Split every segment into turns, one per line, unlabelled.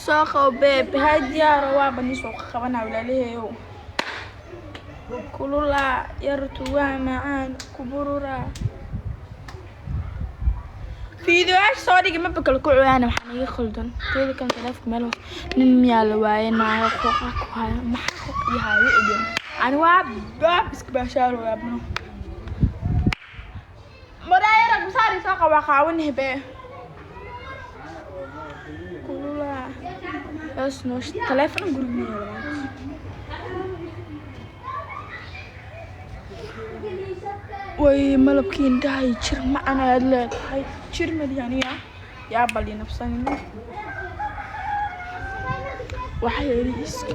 Soo qabo beeb hay diyaaro waaba nii soo qabanaa walaalaheeyow. Kululaa yartu waa macaan kubururaa. Fiidiyoyaasha soo dhigi maba kala ku cuyaana, waxaa naga khaldan teeda kan taleefonka meel hoos nin miyaa la waayay, naago qooqa ku haya, maxaa qooq iyo haayo idin ani waa baab iska baashaaro yaabno maraayara gusaari soo qabaa qaawanahe bee. Kululaa hees noo taleefon guriga ma yaalo maanta. Way malabkii indhahay jir macan aad leedahay jir madiyaniya yaa bali nafsanin waxa yeeli iska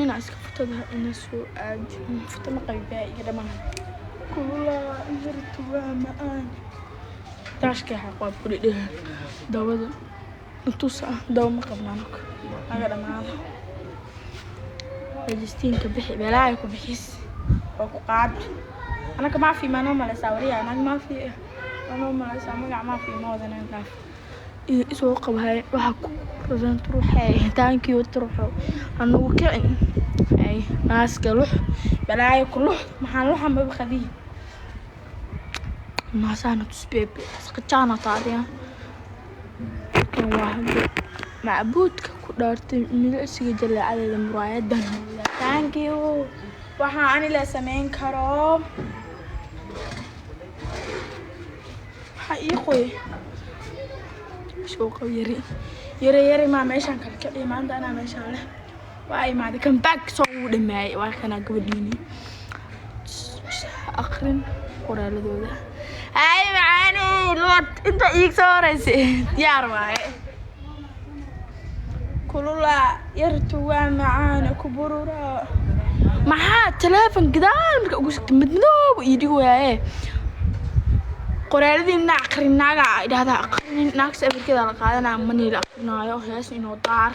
inaa iska futada ina soo aadi futa ma qaybaa iga dhamaan. Kululaa yartu waa macaan taashkii xaqwaab ku dhidhigan dawada intuusa ah dawa ma qabnaa marka naga dhamaado rajistiinka bixi belaayo ku bixis waa ku qaad anaka maafi ma noo maleysaa wariya anaga maafi ma noo maleysaa magac maafi ma wadanaan dhaaf iyo isoo qabahay waxa ku raran turuxay thank you turuxo hanugu kicin ay naaska lux balaayo ku lux maxaan luxa maba qadihi naasaana tus beebe asqajaana taadiya kan waa hadda macbuudka ku dhaartay milicsiga jaleecadeeda muraayadan. Thank you. Waxaa ani la sameyn karo waxaa ii qoy shooqa yari yare yare maa meeshaan kala kiciya maanta anaa meeshaan leh waa imaaday kan back soo ugu dhamaayay waa kanaa gabadhiini aqrin qoraaladooda ay macaani lood inta iig soo horeysay diyaar waaye. Kululaa yartu waa macaana kubururaa maxaa taleefon gadaal marka ugu shigtay madmadoob ii dhigi waaye qoraaladiina aqrin naaga idhahdaa aqrin naagta sawirkeeda la qaadanaa manii la aqrinaayo hees inoo daar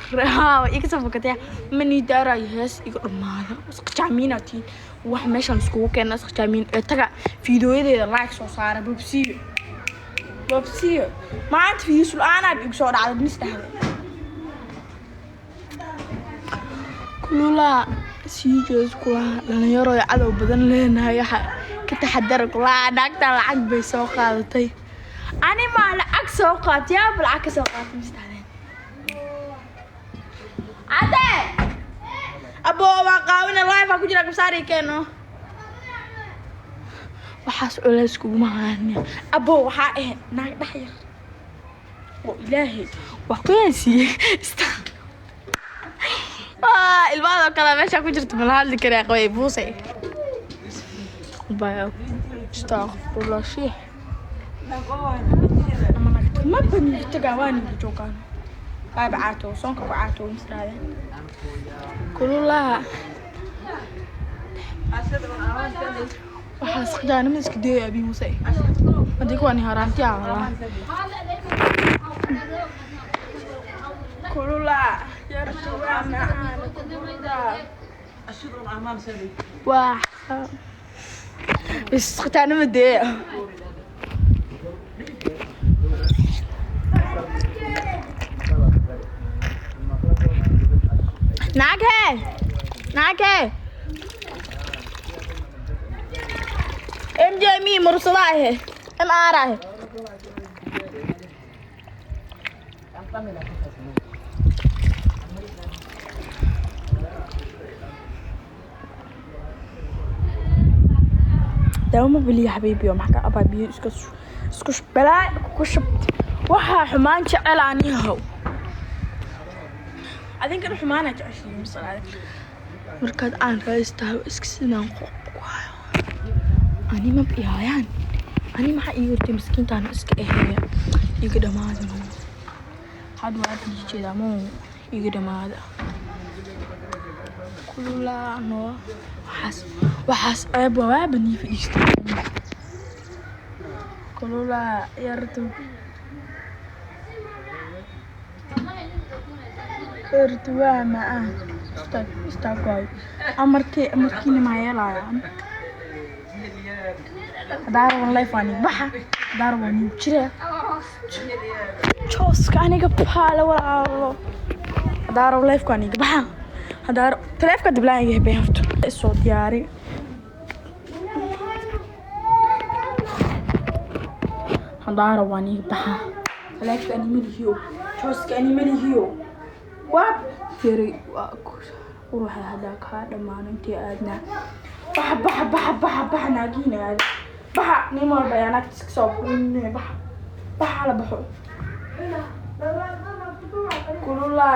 iga soo fakataya manii daarayo hees iga dhamaada isqajaamiina tiin wax meeshaan iskugu keena isqajaamiin ee taga fiidooyadeeda like soo saara bobsiyo bobsiyo maanta fiidiyos la-aanaa igu soo dhacday mis dhahday. Kululaa sii jees kulaha dhalinyaro cadow badan leenahay waxa ka taxadara kulaha naagtaa lacag bay soo qaadatay ani maa lacag soo qaatay yaaba lacag ka soo qaatay mis dhahdeen cadde abo waa qaawina live aa ku jira kabsaari keeno waxaas culays kuguma haani abo waxaa ahayd naag dhex yar oo ilaahay wax ku yaasiiyey ilmahaadoo kale meeshaa ku jirta mala hadli karaa qabay buusay baya astaqfirullah shiix ma bani tagaa waa ninka joogaan waaba caato soonka ku caato misraadeen kululaha waxaas khidaanima iska dayay abi muuse hadii kuwani haraanti ah walaa kululaa yartu waa macaan kululaa waa bas khidaanima dee naag hee naag hee MJ mi mursada ahe MR ahe daawo ma beliya xabiibi oo maxaa ka abaa biyo iska isku balaa ku shubta waxaa xumaan jecel anihow adinkana xumaana jeceshiin masalaade markaad aan raadis tahay iska sidaan qoq ku hayo ani ma ihaayaan ani maxaa ii hortay miskiintaana iska eheeya iga dhamaada had waa ii jeedaa mo iga dhamaada kululaa noo waxaas waxaas ceeb waa waaba nii fadhiistay kululaa yartu yartu waa macaan istaag istaag waayo amarkii amarkiina maa yeelayaan hadaa raban life waa nin baxa hadaa raban nin jira. Jooska aniga paale walaalo. Hadaa rabo live-ka aniga baxa. Hadaa taleefka diblaan iga hebay horta. Isoo diyaari. Hadaa rabo aniga baxa. Taleefka ani malihiyo. Jooska ani malihiyo. Waa fiiri waa quruxda hadaa kaa dhammaano intee aadnaa. Baxa baxa baxa baxa baxa naagiina aada. Baxa nin walba ayaa naagtiis ka soo burinaya baxa. Baxa la baxo. Kulula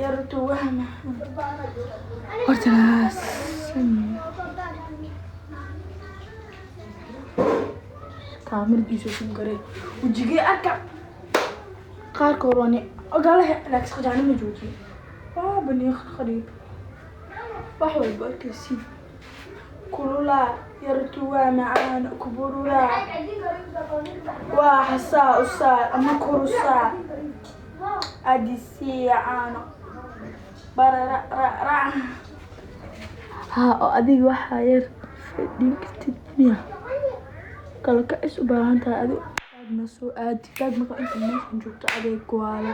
yartu wahma. Horta kaamiradiisa sun garay. Wajigee arka. Qaarka hore waan ogolahay laakiin qajaani ma joojiyo. Waa bani khariib. Wax walba arkaysid. Kulula yartu waa macaan kuburula. Waa xasaa u saar ama kor u saar. Adisiya caano. Barara ra ra. Haa oo adiga waxaa yar fadhin kartid miya? Kala kacis u baahan tahay adi aadna soo aadi. Faag marka inta meeshan joogto adeeg waala.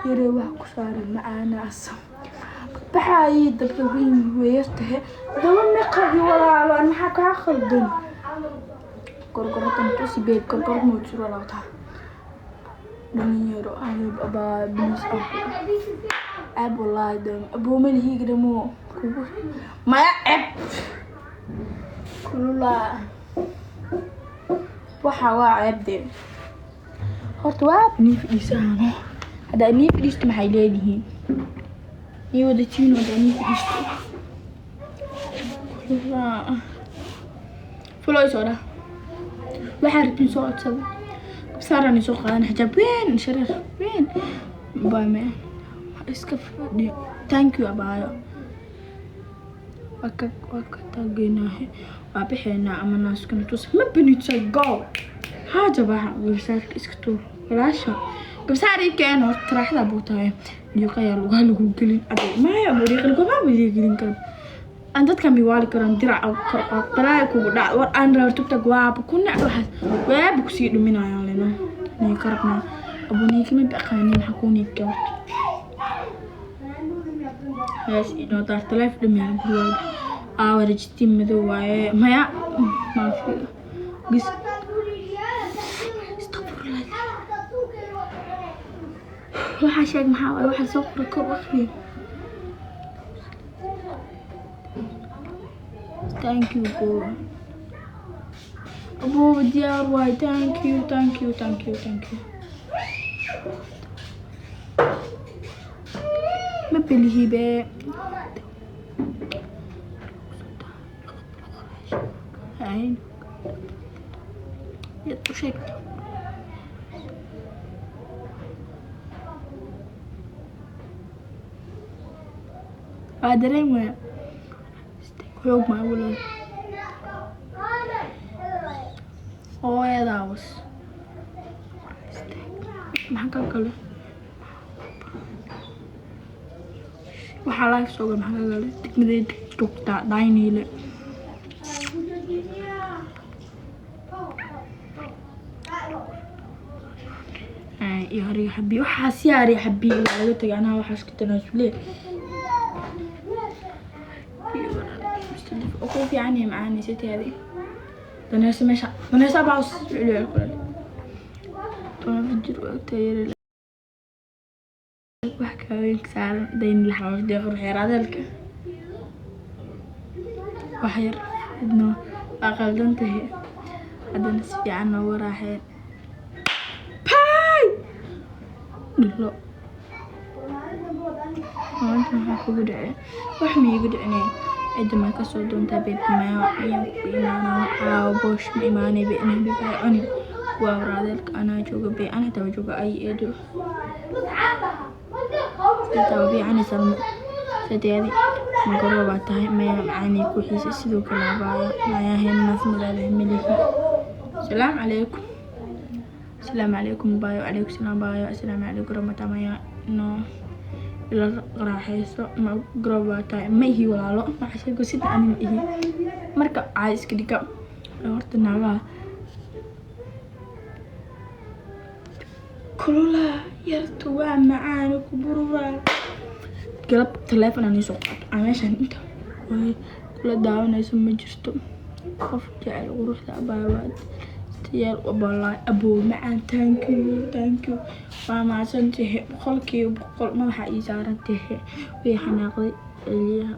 Yaree wax ku saaran macaana asam. Baxaayay dabka weyn weeyartahe. Daba meqabi walaalo an maxaa kaa khaldan? Gorgoratan tusi babe gorgorad ma jiro laabtaa. Dhalinyaro adeeb abaa please aab wallaahi dam abuu malihiiga dhamo kugu maya ceb kulula waxa waa ceeb dee. Horta waa nii fadhiisahano. Haddaa nii fadhiisto maxay leedihiin? Nii wadatiin haddaa nii fadhiisto. Kulula fulo isoo dhah. Waxaa rabtiin soo codsada. Kabsaaraan soo qaadan xijaab weyn shareer weyn. Baa iska fadhi. Thank you abaayo. Waa ka taageynaahe. Waa bixeynaa ama naaskana tus. Ma banitsa go. Haaja baxa garbasaarka iska tuur. Walaasha. Garbasaar ii keen horta taraaxda buu tahay. Dhiiqa ayaa lugaha lagu gelin. Adeeg maya dhiiqa laguma wada gelin karo. Aan dadkan bay waali karaan diraca kor qaad balaayo kugu dhac war aan reer tugtag waaba ku nac waxaas waaba kusii dhuminayaan lena nii ka rabnaa abu nii kama baqaanin maxaa kuu nii gabadh hees inoo daar taleef dhamiyaan gurigaaga aawa rajitiin madow waaye maya maafi gis astaqfirullah waxaa sheeg maxaa waaye waxaa soo qoray kor akhriya. Thank you, bro. Abu diyaar waay. Thank you, thank you, thank you, thank you. Ma belihi be. Hayn. Yaad u sheegta. Waa dareemaya. Xoog maa walaal. Hooyadaa was. Maxaa ka kale? Waxaa live soo gal maxaa ka kale? Degmadee joogtaa Daynile. Iyo hariga xabi waxaas yaari xabi waa laga tagay anaa waxaas ka tanaasulee. Ugu fiican yahay macaanaysataadi. Daneyso meesha. Daneyso baas celiyo kule. Toban jir waa tayar. Wax ka weyn saaran dayn la xawash deeq ruux adeelka. Wax yar idno waa qaldan tahay. Haddana si fiican noogu raaxeen. Pay! Dhilo. Maanta maxaa kugu dhacay? Wax ma iigu dhicinay. Cidda ma kasoo doontaa beeb maya ayaan ku imaanaa caawa boosh ma imaanay be inay beeb ay cunin. Waa waraadeelka anaa jooga be ana xitaa waa jooga ay eedo. Xitaa waa fiican salmo. Sadeedi magaro baa tahay maya macaani ku xiisa sidoo kale abaayo maya heenaas magaalaha milihi. Salaamu calaykum. Asalaamu calaykum baayo calaykum salaam baayo asalaamu calaykum ramata maya no ila raaxayso ma garoob baa tahay ma ihi walaalo waxa sheego sida ani ma ihi marka caadi iska dhiga horta naagaha. Kulula yartu waa macaan ku bururaa. Galab taleefon aan soo qaato. Aan meeshan inta way kula daawanayso ma jirto. Qof jecel quruxda abaabaad. Tiyaal wallahi aboo macaan, thank you, thank you. Waa mahadsantahay 100%, madaxa ii saaran tahay. Way xanaaqday celiyaha.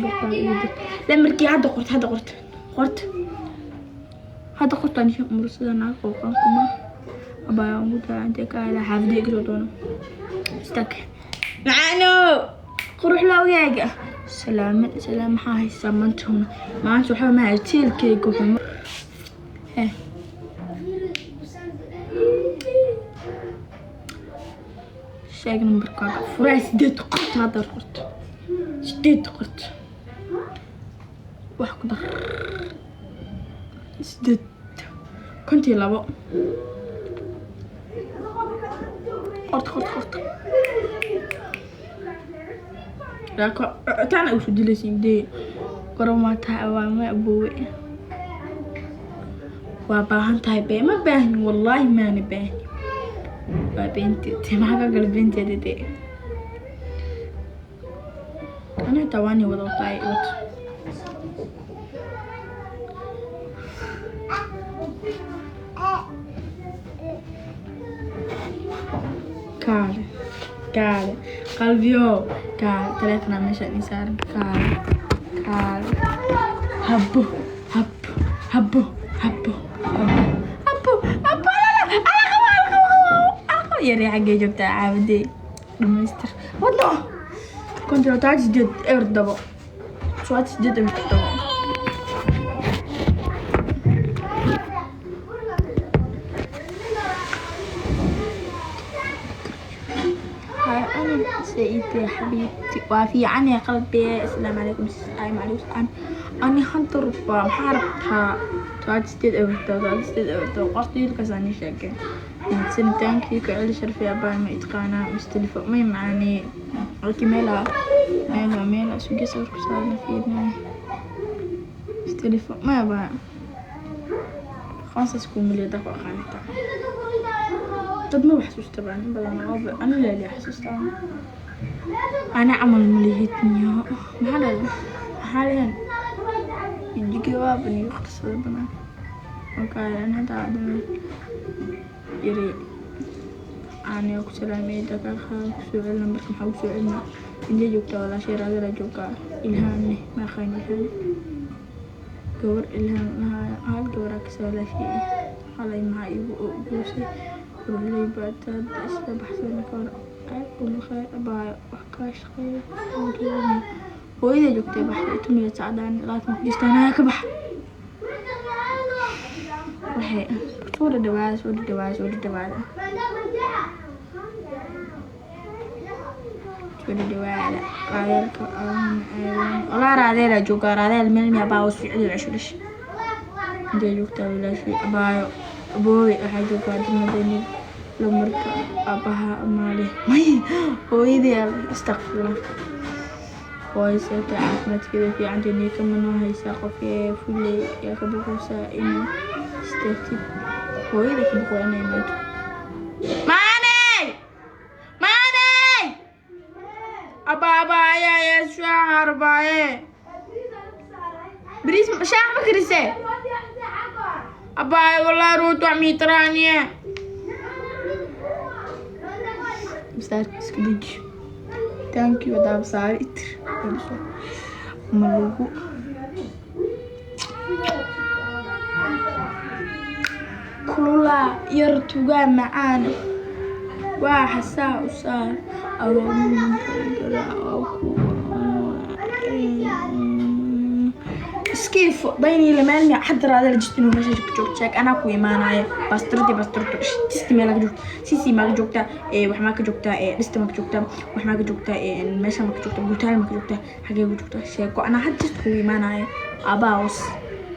Boqol iyo dad. Lambarkii hadda qorta, hadda qorta. Qorta. Hadda qortaan isha umursada naag qooqan kuma. Abaa ugu tahay intee ka helaa xaafadda iga soo doono. Istak. Macaano qurux lawgaaga. Salaam salaam, maxaa haysaa maanta? Maanta waxba ma haysto, tiilkayga wuxuu heh. Sheeg nambarkaaga. Furaha 8 qorta, hadda qorta. 8 qorta. Wax ku dar. 8 52. Qorta, qorta, qorta. Taana usu dilaysiin dee. Garow tahay awaama aboowe. Waa baahan tahay bee, ma baahni, wallaahi maana baahni. Waa beenteed, maxaa ka gala beenteeda dee? Ana xitaa waan wada wataa wad. Kaale kaale qalbiyo kaale, taleefanaa meeshaan ii saaran. Kaale kaale, habo habo habo habo habo habo habo, ala qabo, ala qabo, ala qabo. Yari xaggee joogtaa caabadey? Dhamaystir wadno 58 0 7, 98 0 7. هاي أنا سيدي حبيبتي waa fiican yahay qalbiga. Asalaamu calaykum. Salaam calaykum. Ani hadda rabaa, maxaa rabtaa? 98 0 7, 98 0 7 qorta. Wiilkaas ani sheegay sanitaankii ku celi sharfi abaan ma itqaanaa mustalifo may macaanee halkii meelaa meelaa meelaa suge sawir ku saaran fiirnaa mustalifo may abaa qoonsas kuu miliya ku aqaanita dad ma xasuusta baan badan oo ana leeli xasuustaa ana camal malihid niyo. Maxaa dhalay, maxaa lehen jawaaban iyo qisada badan. Okay, ana hadda adama yiri aan ku salaamay daqiiqa ku soo celina marka maxaa ku soo celina? Intee joogtaa walaashay? Raadala joogtaa. Ilhaamne ma aqaan, Ilhaam gabar Ilhaam lahaa hal gabaraa kasoo walaashay xalay maxaa igu goosay urley baataad isla baxsan ka hor qayb uma khayr abaayo wax kaa shaqeeyo. Hooyaday joogtay baxday tumiya sacdaan laafma ku jirtaan ka bax. Waxay soo dhadhawaada, soo dhadhawaada, soo dhadhawaada, soo dhadhawaada. Raadeelka walaa raadeelaa joogaa, raadeel meel miya baa socday cesho dhash. Intee joogtaa walaashay abaayo aboowe? Waxaa joogaa degmadani. Lamarka aabaha maale may hooyadii, astaqfirullah. Hooyo seeta caafimaadkeeda fiicanta niikama noo haysaa qofkee fuley yaa ka boqosaa inay istaagtid hooyada ka boqo inay imaato. Maaney maaney abaabaya yaa shaaxa arbaaye bariis shaax ma karisee abaayo? Wallahi rooti wax miitraaniye masaarka iska deji. Thank you. Hadaa masaari itir ma lagu kululaa yar tugaa macaan waa xasaa u saar iskiifo dayniile maalmi hadda raadala jirto inuu meesha ku joogto sheeg, anaa ku imaanaya. Bastardi bastardo tisti meel ka joogta sisi maa ka joogtaa ee wax maa ka joogtaa ee dhista maa ka joogtaa wax maa ka joogtaa ee meesha maa ka joogtaa gutaal maa ka joogtaa xagee ku joogtaa sheego, anaa hadda jirta kugu imaanaya abaos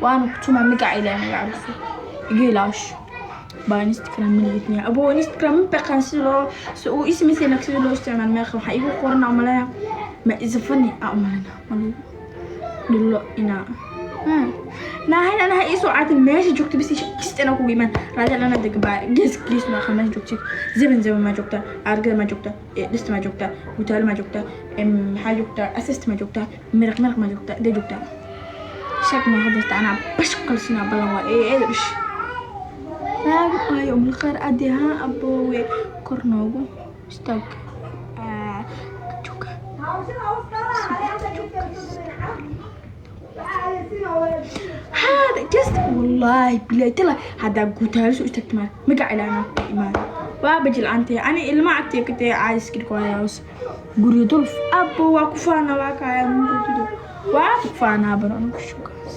waana ku tumaa magaca Ilaahay magaca Rasuul iga ilaasho baa Instagram malihidniya abo Instagram ma baqaan si loo si uu ismisayna sida loo isticmaalo meeqa waxaa igu qoran umalaya ma isafani a umalana malagu dhilo inaa Naahan anaha ii soo caatin meesha joogta bis kist inaan kugu imaan raadi ana degan baa gees gees ma aqaan meesha joogtid. Zeban zeban ma joogtaa, Argada ma joogtaa, Dhista ma joogtaa, Gutaalo ma joogtaa, maxaa joogtaa, Asist ma joogtaa, Miraq Miraq ma joogtaa, intee joogtaa? Sheeg ma hadeerta anaa bash qalsinaa ballan waa ee eeda dhish. Naag ay umul khayr adi ha aboowe kor noogu istaag. Ka jooga. Hada just wallahi billahi tala haddaa guutaalo soo istaagto maa magac ilaana ku imaan waaba jilcantay ani ilma agtay ka tahay caadiska dhigwayaas guryo dulf abbo waa ku faanaa waa kaaya muddo waa ku faanaa baro anigu shukaas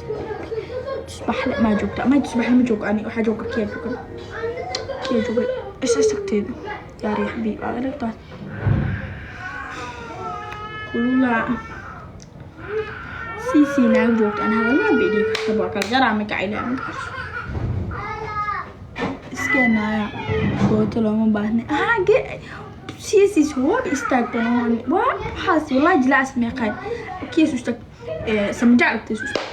tusbaxle maa joogta ma tusbaxle ma joogo ani waxaa jooga kiya jooga kiya jooga is istagteeda yaa riix bi waa aragtaa kulula sii naag joogta aan hadalmaa bay dhihi karta waa kala jaraa magaca ilaahay magacaas iskeenaaya gooto looma baahna haa ge siisiis waaba istaagtan waa waxaas wallahi jilacs meeqaan kiisu istaag samjac agtiisu istaag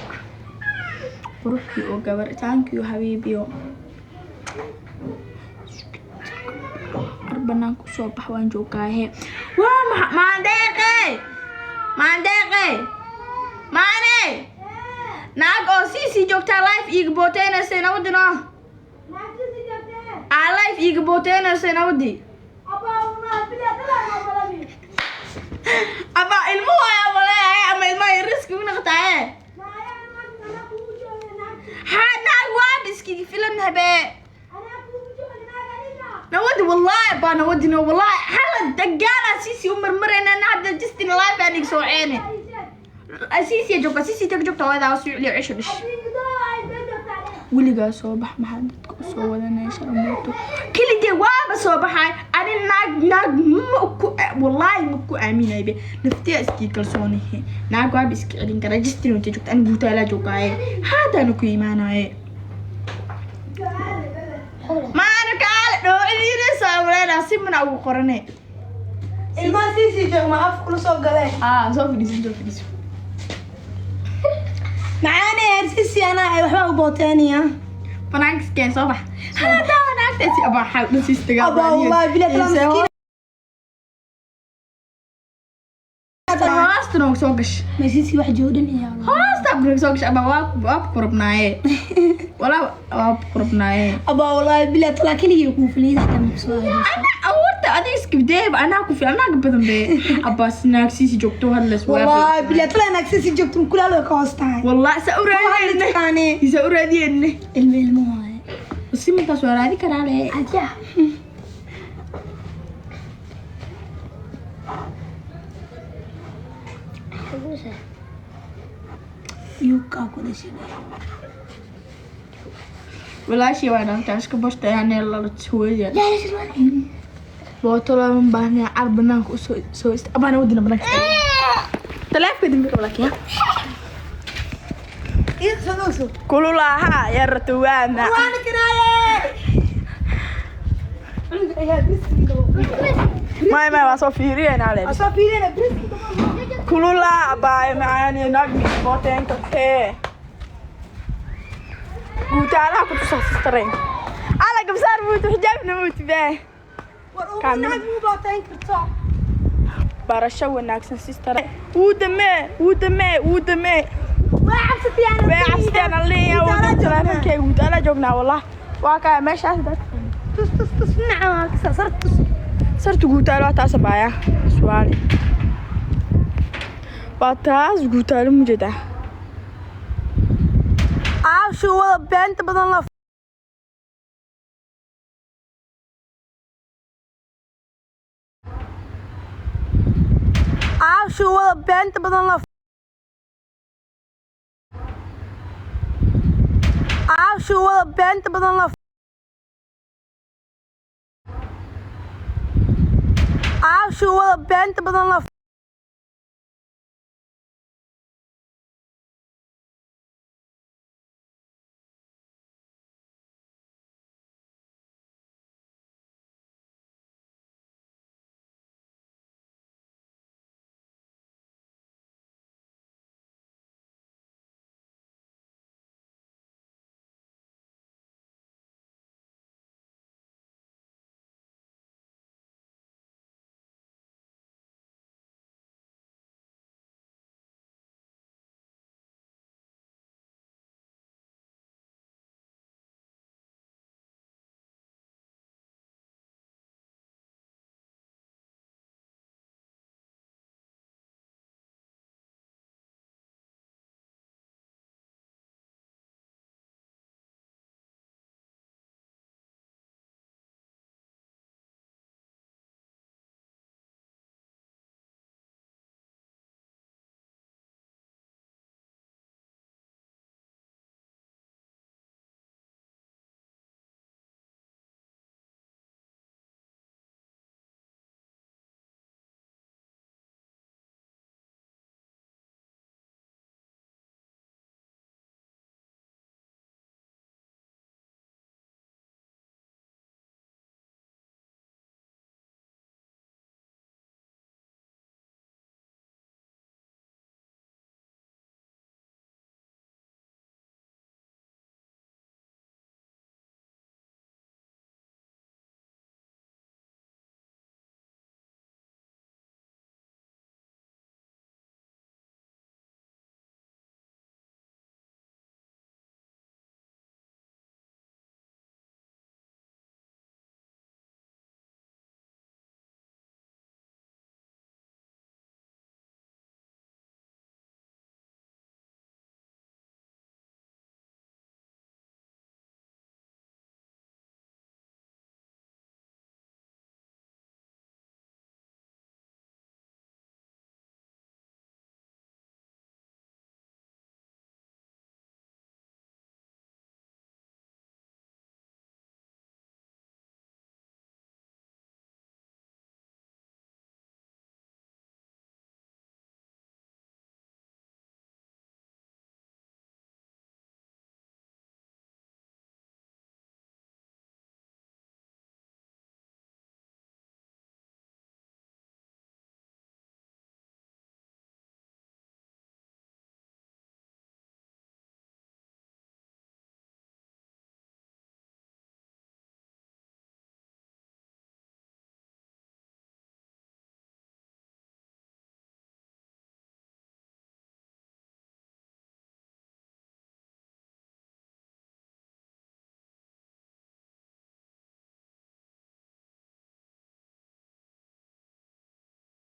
quruxdii oo gabar thank you habiibiyo ar banaan kusoo bax waan joogaahe waa maandeeqe maandeeqe maane naag oo sii sii joogtaa life iiga booteynaysa nawadino aa life iiga booteynaysa nawadi aba ilmo waaya maleeyahay ama ilmaha riski u noqotaaye haa naag waaba iskiga filan habee nawadi wallahi baa nawadino wallahi hala dagaala siisi u marmarayna hadda justin life aan iga soo ceene siisi joogta siisi tag joogta hooyadaa soo celiyo cisho dhish weligaa soo bax maxaa dadka u soo wadanaya sharmuuto keligee waaba soo baxay ani naag naag ma ku wallahi ma ku aaminaybe naftiya iskii kalsoonihe naag waaba iska celin karaa justin inta joogta ani guutaalaa joogaaye haadaana ku imaanaye maana kaale dhoocadiinaysa awleena si mana ugu qorane
Ilmaha sii sii joog ma af kula soo galeen.
Aa soo fadhiiso soo fadhiiso.
Macaane heer sii sii anaa ay waxba u booteynaya.
Banaanka soo bax hadaa naagtaasi abaa xal dhasiistagaa.
Abaa wallahi bilaa tala miskiin.
Hoosta noogu soo gashay.
Ma sii sii wax joodhan iyo.
Hoosta noogu soo gashay abaa waa ku rabnaaye walaa waa ku rabnaaye.
Abaa wallahi bilaa tala keligii kuu filiyay xataa ma soo aadayso.
Ana awoorta adiga iskibdeeb anaa ku filan anaa ka badan be abaa naag siisi joogto hadlays.
Wallahi bilaa tala naag sii sii joogto kulaal way ka hoos tahay.
Wallahi sa u raadiyenne.
Taqaanee.
Isa u raadiyenne.
Ilmo ilmo waaye.
Si markaas waa raadi karaa le.
Aja. Yuka ku dhashay.
Walaashii waa dhaantaa iska bartay anee lala hooyada booto looma baahna car banaanka usoo soo ist abaana wadina banaanka taleefka dambi qaba laakiin kululaha yaratuwaana may may waa soo fiiriyeen ale kulula abaay macaani naag booteen kartee guutaalaha ku tusaa sistarayn ala gabsaar muutu xijaabna muutu bee barasho wanaagsan sister wuu damee wuu damee wuu damee way cabsateen aliya wuu taleefankeyga guutaala joognaa wallah waa kaa meeshaas dad sarta guutaalo waa taas abaaya suwaali waa taas guutaalo mujeedaa.
Caawshu wada beenta badan la caawshu wada beenta badan la caawshu wada beenta badan la caawshu wada beenta badan la.